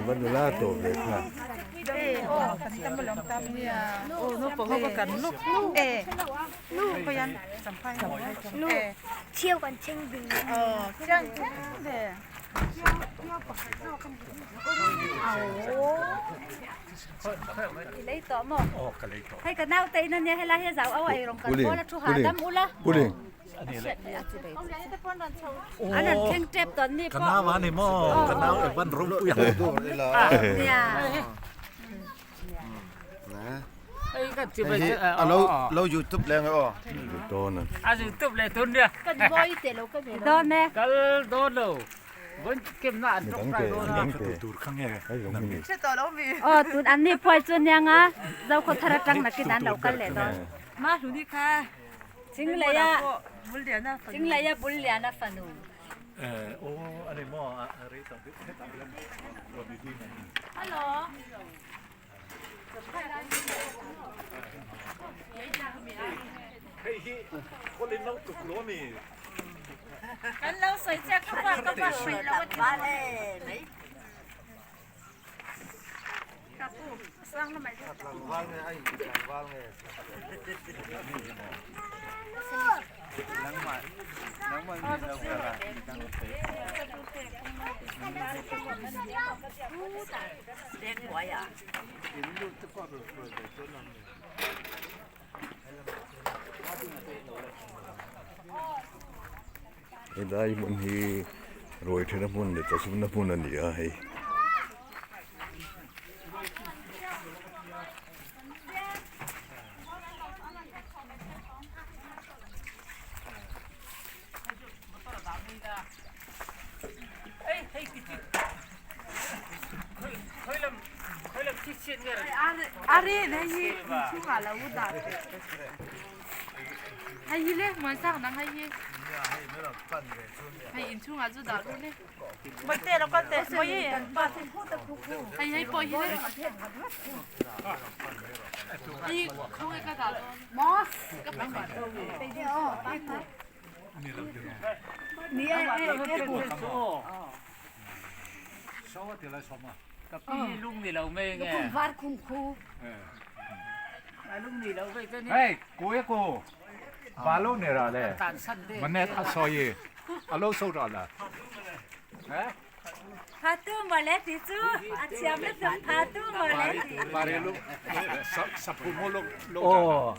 Va nula tawh ve kha. Alo lo youtube le nge aw. Dawn a. A youtube le tun nia. Kan mawi te lo ka ve lo. Dawn e. Kal dawn lo. Vun kim na an tok tai dawn a. Tur kha nge. Aw tun an ni phuai chu nia nga zo khaw thar atang nakin an lo kal leh dawn. Ma hlu ni kha. Chingleia Chingleia Bulliana fanu. Hello. Kan lo sawi chiah ka pa ka pa hruih lo a ti Ka pu sang na mai Tlangval nge ai tlangval nge. Nangmah nangmah mi lo kala. Helai hmun hi ruai thena hmun leh chawchhumna hmun a ni a hei. Ka pi hi lung ni lo mai nge. Lukhum var khum khu. A lung ni lo vei te ni. Hey, ku e ku. Ba lo ne ra le. Tan san de. Manet a soi a lo so ra la. Pha tu maw le ti cu a thiam le tuk pha tu maw le ti. Mare lu sa sa phu mo lo lo. Oh.